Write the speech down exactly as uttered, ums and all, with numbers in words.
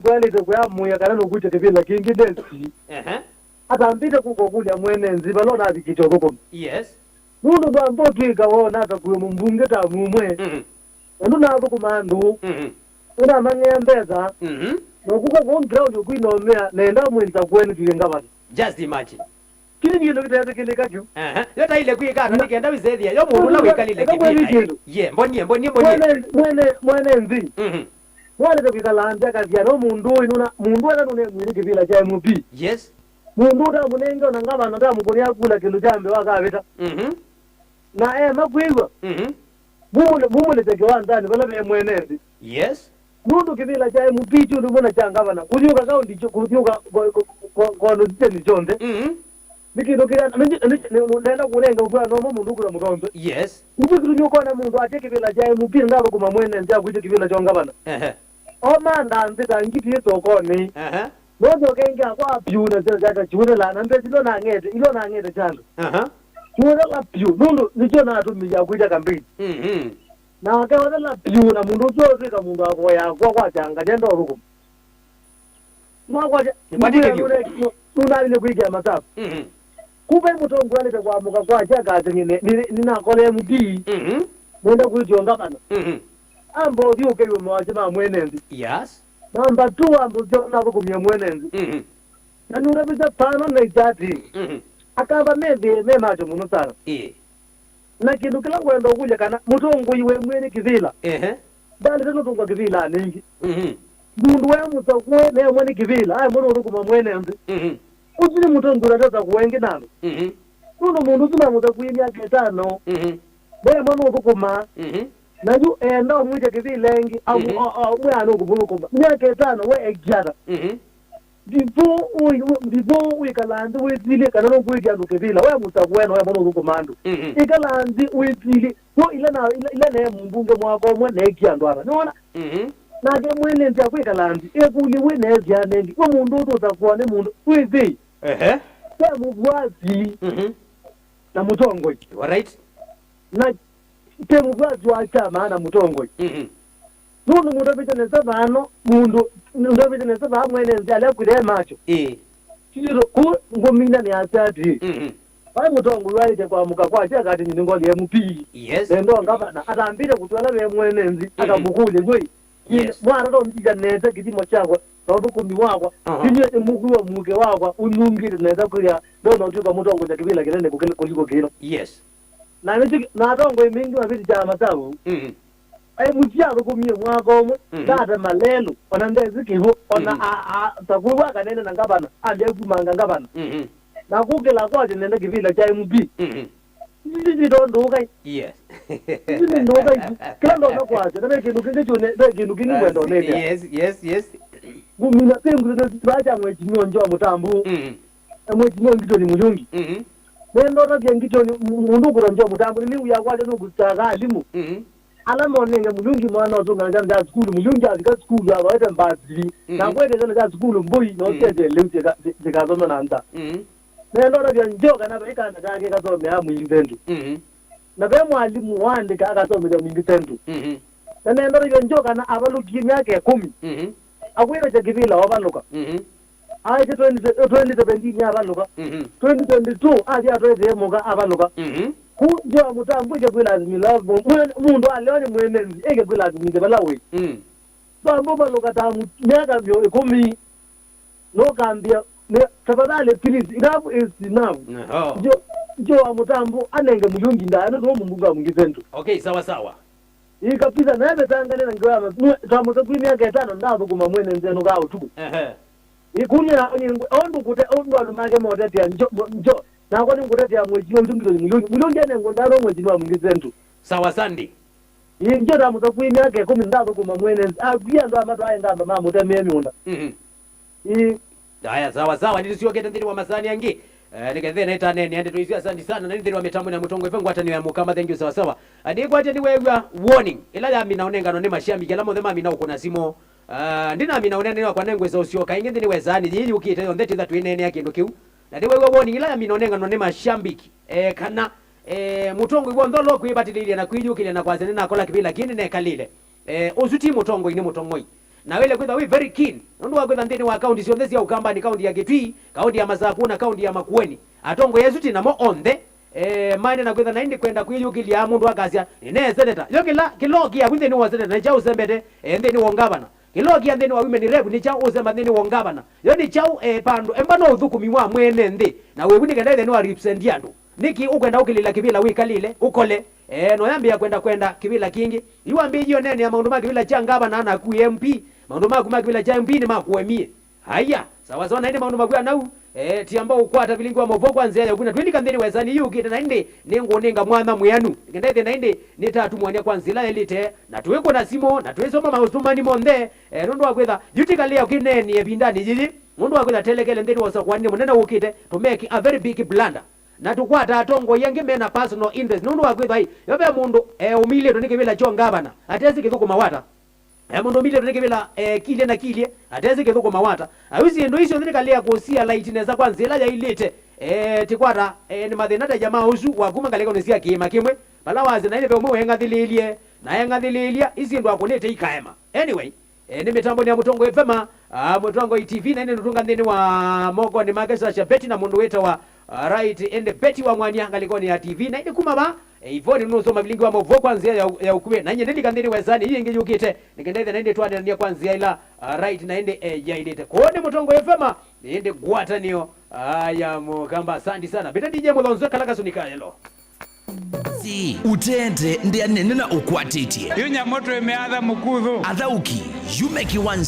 Ndwaĩlĩte kwĩamũĩa kana nũkwĩtya kĩvĩla kĩngĩ nesi. Ehe. Atambĩte kũka ũkũlya mwene nzĩ vala ũnavikĩte ũthũkũmi. Yes. Nũndũ ndwamba ũtw'ĩka woo natakuwe mũmbunge ta mumwe. Mhm. Na ndũnathũkũma andũ. Mhm. Ũnamang'ea mbesa. Mhm. Na ũkũka kũu ground ũkwĩnomea na enda mwĩnza kuenĩtw'e ngavana. Just imagine. Kĩu nĩ kĩndũ kĩtetĩkĩlĩka kĩu. Aha. Yo taile kwĩka ata nĩ kenda wĩsethĩa yo mũndũ ũla wĩkalile kĩvĩla. Ye, mbonie, mbonie, mbonie. Mwene, mwene, mwene nthĩ. Mhm. Nĩwaĩlĩte kwĩkala nthĩ akasya no mũndũ ũyũ nũna, mũndũ ũla nũnemwĩnĩ kĩvĩla kya M P. Yes. Mũndũ ũtamũnenge ona ngavana ũtamũkũnĩa kula kĩndũ kya mbee wakavĩta. Mhm. Na ema kwĩw'a. Mhm. Mumũle-, mumũlĩte kĩwanzanĩ vala ve mwene nthĩ. Yes. Nũndũ kĩvĩla kya M P ti ũndũ ũmwe na kya ngavana. Kũthyũka kaũnti kyo-, kũthyũka ko-, ko-, ko-, konũsiteni syonthe. Mhm. Nĩ kĩndũ kĩla, nĩ, nĩ, nĩ, nĩ, nenda kũnenga ũvwano ũmwe mũndũ ũkũla mũthonzo. Yes. Nĩkyo kĩtumi ũkona mũndũ atĩ kĩvĩla kya M P ndathũkũma mwene nthĩ akwĩtya kĩvĩla kya ngavana. Ehe. Omanda nthĩ ta ngiti ĩ sokonĩ. Ehe. Nonyoka ĩngĩ akwa pyũ na sya syaka kyũthela na mbesa ilo nang'ete, ilo nang'ete kyandũ. Aha. Kyũthela pyũ, nũndũ nĩkyo natũmĩie akwĩtya campaign. Mhm. Nake othela pyũ na mũndũ ũsu ũtwĩka mũndũ avoyaa kwa kwasya anga nĩenda ũthũkũma. Mwakwasya, nĩkwatĩkĩthyo. Nũnavile kwĩkĩa masavu. Mhm. Kumbe mũtongoi alĩte kwamũka kwasya akasya nĩ, nĩ, nĩnakola M P. Mhm. Nĩenda kwĩtwa ngavana. Mhm. Amba ũthyũkĩw'e mawasya ma mwene nthĩ. Yes. Namba two, amba ũsya ũnathũkũmie mwene nthĩ. Mhm. Na nũnavĩsya vano na ĩkyatĩ. Mhm. Akamba methĩe me macho mũno sana. Ĩĩ. Na kĩndũ kĩla ngwenda ũkũlya kana mũtongoi we mwene kĩvĩla. Ehe. Ndalĩte nũtũngwa kĩvĩlanĩ ĩngĩ. Mhm. Mũndũ we mũsakũe neemwe nĩ kĩvĩla, aemwe nũthũkũma mwene nthĩ. Mhm. Ũsu nĩ mũtongoi ũla ndasakũa ĩngĩ nandũ. Mhm. Nũndũ mũndũ ũsu namũsakũie myaka ĩtano. Mhm. Neemwe nũthũkũma. Mhm. Na yu enda ũmwĩtye kĩvĩla ĩngĩ, amu, mhm, o, o, mwĩana ũkũmũthũkũma. Myaka ĩtano we ekiata. Mhm. Before ũi-, before wĩkala nthĩ wĩtilye kana nũkwĩtya andũ kĩvĩla, we mũsakũe na we mwana ũthũkũma andũ. Mhm. Ĩkala nthĩ wĩtilye. Yo ila na, ila, ila ne mũmbunge mwaka ũmwe neekie andũ ana. Nĩwona? Mhm. Nake mwene nthĩ akwĩkala nthĩ, ekũlye wĩ neesya nengi. We mũndũ ũtũsakũa nĩ mũndũ wĩthĩ. Ehe. Te mũvuasi. Mhm. Na mũtongoi. Alright. Na te mũvuasi wa kyama na mũtongoi. Mhm. Nũndũ mũtavĩte nesa vano, mũndũ, mũtavĩte nesa vaa mwene nthĩ alea kwĩthe macho. Ĩĩ. Sisyo, kũ ngũmina nĩ asa atĩ. Mhm. Vai mũtongoi waĩte kwamũka kwasya akati nyini ngoli M P. Yes. Nendo ngavana, atambĩte kũtwala ve mwene nthĩ, mhm, akamũkũlya, "Wei, yes, mwana no ndijanete kĩthimo kyakwa, na ũthũkũmi wakwa, aha, inyuĩ nĩ mũkuo mũke wakwa, ũnyungĩte nesa kwĩya, ndona ũtuĩka mũtongoi kĩvĩla kĩnene kũkĩla kũliko kĩno." Yes. Na nĩkyo, na atongoi maingĩ mavĩtĩkyaa masavu. Mhm. Ai, mũsyĩ athũkũmie mwaka ũmwe, mhm, ndate malelũ, ona ndesĩ kĩw'ũ, ona, mhm, a, a, ta kwĩw'a kanene na ngavana, ambĩa kumanga ngavana. Mhm. Na kũkĩla kwasya nenda kĩvĩla kya M P. Mhm. Ici nĩ tondũ ũkai. Yes. Ici nĩ ndũka ici. Kĩla ndona kwasya, na ve kĩndũ kĩngĩ kyone, ve kĩndũ kĩngĩ ngwenda ũnĩte. Yes, yes, yes. Ngũmina, ve ngũmina, vacha mheshimiwa Njoa Mũtambu. Mhm. Na Mheshimiwa Ngitoni Mũyungi. Mhm. Nenda ũtavya Ngitoni, m-, mũndũ ũkũtwa Njoa Mũtambu, nĩ wĩa kwake nũkũsitaka alimũ. Mhm. Ala monenge Mũyungi mwana ũtũngana kyana kya sukulu, Mũyungi avika sukulu, avoete mbasi. Mhm. Na kwete kyana kya sukulu mbũi, na, mhm, ũsyete lĩu syĩka-, syĩ-, syĩkathome na nza. Mhm. Nenda ũtavya Njoa kana vai kana kake kasomea Mwingi Central. Mhm. Na ve mwalimũ waandĩka akasomethya Mwingi Central. Mhm. Na nenda ũtavya Njoa kana avalũkie myaka ĩkũmi. Mhm. Akwĩthasya kĩvĩla wavalũka. Mhm. Aĩtye twenty, twenty seventeen yavalũka. Mhm. Twenty twenty-two athi atwetee mũka avalũka. Mhm. Ku Njoa Mũtambu ĩke kwĩlasimĩla mwe-, mũndũ aleo nĩ mwene nthĩ, ĩke kwĩlasimĩthya vala wĩ. Mm. Vambo valũka ta mu-, myaka myo ĩkũmi. Nũkambĩa, nĩ, tafadhali, please, enough is enough. Aha. Njo-, Njoa Mũtambu anenge Mũyungi ndaĩa, nũndũ mũmbunge wa Mwingi Central. Okay, sawa sawa. Ĩĩ kabisa, naye vetangane na ngewa ya mas-, nue-, twamũsakwie myaka ĩtano, ndathũkũma mwene nthĩ nũkaa ũtukũ. Ehe. Ĩĩ, kumya, ĩĩ, ngwe-, o ndũkũte, o ndũ andũ make motetea, njo, mo-, njo, nakwa nĩngũtetea mwĩkĩo ũsu Ngitoni Mũyungi. Mũyungi anengwe ndaĩa no mwĩkĩo wa Mwingi Central. Sawa, Sandy. Ĩĩ, njo ndamũsakwie myaka ĩkũmi, ndathũkũma mwene nthĩ. Akwie andũ amatwae ngamba mamũtemee mĩũnda. Mhm. Ĩĩ. Aya, sawa sawa, nĩtũsyokete nthĩnĩ wa masani angĩ. Eh, nĩkethĩa nĩtaneenea ndeto isu, asante sana. Na nĩ nthĩnĩ wa mĩtambo na mũtongoi ve ngwatanĩo ya Mũkamba, thank you, sawa sawa. Ah, nĩkwatya nĩweew'a warning ĩla yamina ũnenganwa nĩ mashambiki ala mothe mamina ũkũna simũ. Ah, ndinamina ũnene wakwa nengwĩsa ũsyoka ĩngĩ nthĩnĩ wa ĩsaani yĩĩ yũkĩte yonthe twĩtha twĩneenea kĩndũ kĩu. Na nĩweew'a warning ĩla yamina ũnenganwa nĩ mashambiki, eh, kana, eh, mũtongoi w'onthe ũla ũkwĩvatĩlĩĩlya na kwĩyũkĩlya na kwasya nĩnakola kĩvĩla kĩĩ nĩnekalĩle. Eh, ũsu ti mũtongoi, nĩ mũtong'oi. Na wĩle kwĩtha wĩ very keen, nũndũ wa kwĩtha nthĩnĩ wa kaunti syonthe sya Ũkambanĩ, kaunti ya Kitui, kaunti ya Masaku na kaunti ya Makueni, atongoi asu ti namo onthe, eh, maende na kwĩtha na ĩndĩ kwenda kwĩyũkĩlya mũndũ akasya, "Nĩnee seneta." Yo kĩla, kĩla ũkĩa vu nthĩnĩ wa seneta nĩ kyaũ ũsembete, eh, nthĩnĩ wa ũngavana? Kĩla ũkĩa nthĩnĩ wa women rep nĩ kyaũ ũsemba nthĩnĩ wa ũngavana? Yo nĩ kyaũ, eh, pandũ emba no ũthũkũmi wa mwene nthĩ, na wĩvu nĩ kenda ĩthe nĩ wa represent andũ. Nĩkĩ ũkwenda ũkĩlĩla kĩvĩla wĩkalĩle ũkole? Eh, no yambĩĩa kwenda kwenda kĩvĩla kĩngĩ. Yu wambĩĩie ũneenea maũndũ ma kĩvĩla kya ngavana naku M P. Maũndũ maku ma kĩvĩla kya M P nĩ makũemie. Aya, sawa sawa, na ĩndĩ maũndũ makw'a nau, eh, tiamba ũkwata vilingi wa maũvoo kwa nzĩa yaku, na twĩlika nthĩnĩ wa ĩsani yũkĩte, na ĩndĩ nĩngũnenga mwanya mwĩanu. Nĩkenda ĩthĩ na ĩndĩ nĩtatumwanya kwa nzĩa ĩla yaĩlĩte, na twĩkũna simũ, na twĩsoma maũsũmani monthe, eh, nũndũ wa kwĩtha, yu tĩkalea ũkĩneenea ĩvindanĩ yĩyĩ, nũndũ wa kwĩtha telekele nthĩnĩ wa ũsakũani mũnene ũkĩte, to make a very big blunder. Na tũkwata atongoi angĩ mena personal interest, nũndũ wa kwĩtha ĩ, yo ve mũndũ, eh, ũmilĩtwe nĩ kĩvĩla kyo ngavana, atesĩ kĩthũkũma wata. E mũndũ ũmilĩtwe nĩ kĩvĩla, e, kilye na kilye, atesĩ kĩthũkũma wata. Ayu syĩndũ isu nthĩ nĩkalea kũsia laiti nesa kwa nzĩa ĩla yaĩlĩte. E, tĩkwata, e, nĩ mathĩna ta jamaa ũsu wa kuma ngalĩkonĩ sya kĩĩma kĩmwe, vala wasĩ na ĩnĩ ve ũmwe weng'athĩlĩĩlye, na eng'athĩlĩĩlya, isyĩndũ akũnĩte ikaema. Anyway, e, nĩ mĩtambonĩ ya Mũtongoi F M, a, Mũtongoi T V, na ĩnĩ nũtunga nthĩnĩ wa mokonĩ make Sasha Betty na mũndũ wĩtawa, a, right, ĩndĩ Betty wa Mwania ngalĩkonĩ ya T V, na ĩnĩ kuma va, e, Ivoni nũsoma vilingi wa maũvoo kwa nzĩa ya, ya ũkuvĩ, na nyie ndĩlika nthĩnĩ wa ĩsani ĩĩ ĩngĩ yũkĩte. Nĩkenda ĩthĩ na ĩndĩ twaneenany'a kwa nzĩa ĩla, ah, right na ĩndĩ, eh, yaĩlĩte. Kũũ nĩ Mũtongoi F M, ĩndĩ ngwatanĩo, ah, ya Mũkamba. Asante sana. Mbĩta D J Mũthonzwe kala kasuni ka yelo. Si, ũteete ndĩ anene na ũkwatĩtye. Yu nyamũ twĩmĩatha mũkuthũ. Athaũki, yume kĩwanza.